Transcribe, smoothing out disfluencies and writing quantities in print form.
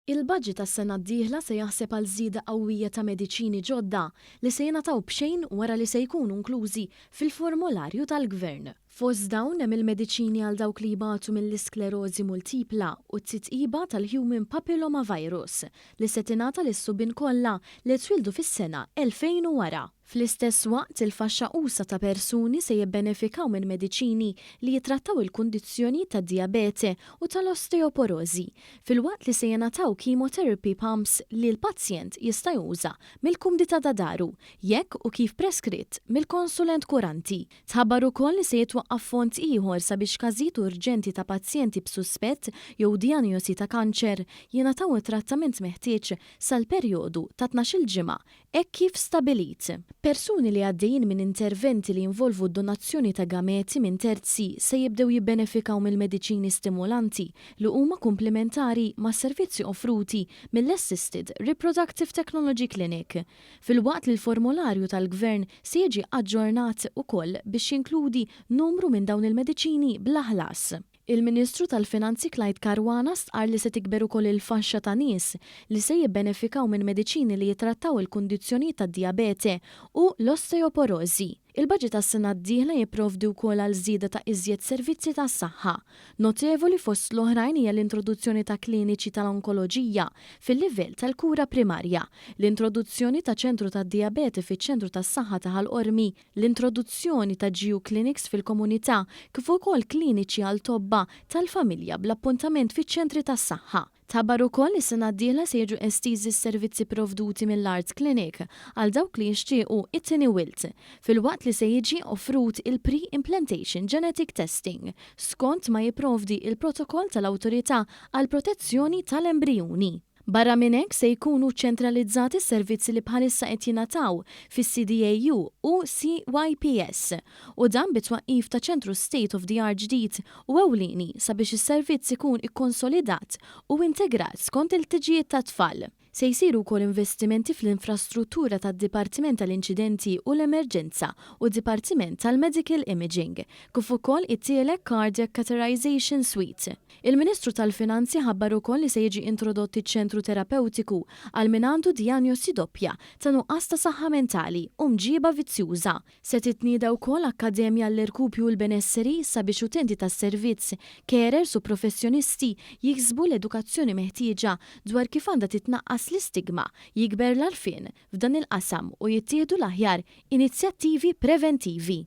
Il-budget għas-sena d-dieħla se jaħseb għal żieda qawwija ta' mediċini ġodda li se jingħataw b'xejn wara li se jkunu inklużi fil-formolarju tal-Gvern. Fost dawn hemm il-mediċini għal dawk li jbatu mill-isklerożi multipla u t-titqiba tal-Human Papilloma Virus li se tingħata lis-subien kollha li twieldu fis-sena 2000 u wara. Fl-istess waqt, il-faxxa usa' ta' persuni se jibbenefikaw minn mediċini li jittrattaw il-kundizzjonijiet tad-dijabete u tal-osteoporożi, filwaqt li se jingħataw chemotherapy pumps li l-pazjent jista' juża mill-kumdità ta' daru, jekk u kif preskritt mill-konsulent kuranti. Tħabbar ukoll li se jitwaqqaf fond ieħor sabiex każijiet urġenti ta' pazjenti b'suspett jew dijanjosi ta' kanċer jingħataw it-trattament meħtieġ sal-perjodu ta' 12-il ġimgħa hekk kif stabilit. Persuni li għaddejjin minn interventi li jinvolvu d-donazzjoni ta' gameti minn terzi se jibdew jibbenefikaw mill-mediċini stimulanti li huma kumplimentari mas-servizzi offruti mill-Assisted Reproductive Technology Clinic, filwaqt li l-formolarju tal-Gvern se jiġi aġġornat ukoll biex jinkludi numru minn dawn il-mediċini bla ħlas. Il-Ministru tal-Finanzi Clyde Caruana stqarr li se tikber ukoll il-faxxa ta' nies li se jibbenefikaw minn mediċini li jittrattaw il-kundizzjonijiet tad-dijabete u l-osteoporożi. Il-budget għas-sena d-dieħla jipprovdi wkoll għal żieda ta' iżjed servizzi tas-saħħa. Notevoli fost l-oħrajn hija l-introduzzjoni ta' kliniċi tal-onkoloġija fil-livell tal-kura primarja, l-introduzzjoni ta' ċentru tad-dijabete fiċ-ċentru tas-saħħa ta' Ħal Qormi, l-introduzzjoni ta' GU clinics fil-komunità kif ukoll kliniċi għal tobba tal-familja bl-appuntament fiċ-ċentri tas-saħħa. Tħabbar ukoll li s-sena d-dieħla se jiġu estiżi s-servizzi provduti mill-Art Clinic għal dawk li jixtiequ it-tieni wild, filwaqt li se jiġi offrut il-pre-implantation genetic testing skont ma jipprovdi il-protokoll tal-Awtorità għall-Protezzjoni tal-Embrijuni. Barra minn hekk se jkunu ċentralizzati s-servizzi li bħalissa qed jingħataw fis-CDAU u CYPS u dan bit-twaqqif ta' ċentru state of the art ġdid u ewlieni sabiex is-servizz ikun ikkonsolidat u integrat skont il-ħtiġijiet tat-tfal. Se jsiru wkoll investimenti fl-infrastruttura tad-Dipartiment tal-Inċidenti u l-Emerġenza u Dipartiment tal-Medical Imaging, kif ukoll it-tielet Cardiac Catheterization Suite. Il-Ministru tal-Finanzi ħabbar ukoll li se jiġi introdott iċ-ċentru terapewtiku għal min għandu dijanjosi doppja ta' nuqqas ta' saħħa mentali u mġiba vizzjuża. Se titnieda wkoll akkademja għall-irkupju u l-benesseri sabiex utenti tas-servizz, carers u professjonisti jiksbu l-edukazzjoni meħtieġa dwar kif għandha titnaqqas l-istigma, jikber l-għarfien f'dan il-qasam u jittieħdu l-aħjar inizjattivi preventivi.